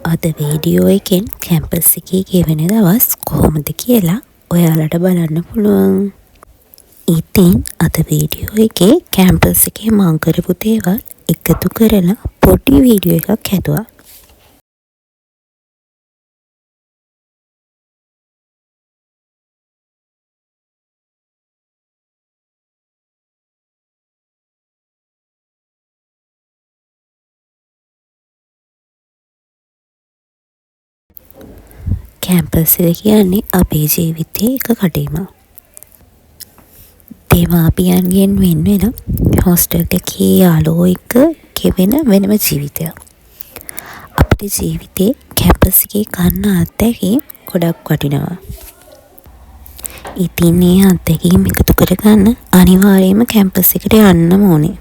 අද වීඩියෝ එකෙන් කැම්පස් එකේ ගෙවෙන දවස් කොහොමද කියලා ඔයාලට බලන්න පුළුවන්. ඉතින් අද වීඩියෝ එකේ කැම්පස් එකේ මං කරපු දේවල් එකතු කරලා පොඩි වීඩියෝ එකක් හැදුවා. කැම්පස් එක කියන්නේ අපේ ජීවිතයේ එක කඩයිමක්. දෙමාපියන්ගෙන් වෙන් වෙලා හොස්ටල් එකේ යාළුවෝ එක්ක ගෙවෙන වෙනම ජීවිතයක්. අපිට ජීවිතේ කැම්පස් එකේ ගන්න අත්දැකීම් ගොඩක් වටිනවා. ඉතින් මේ අත්දැකීම් එකතු කරගන්න අනිවාර්යයෙන්ම කැම්පස් එකට යන්නම ඕනේ.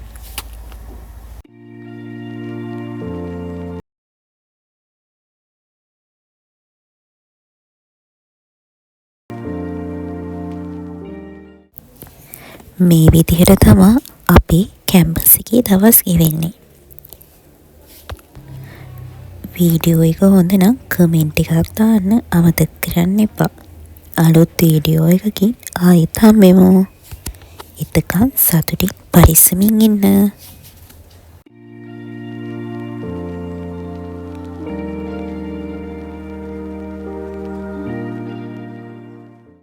මේ විදිහට තමා අපේ කැම්පස් එකේ දවස් ගෙවෙන්නේ. වීඩියෝ එක හොඳ නම් කමෙන්ට් එකක් දාන්න අමතක කරන්න එපා. අලුත් වීඩියෝ එකකින් ආයෙත් හම්බෙමු. එතකන් සතුටින් පරිස්සමින් ඉන්න.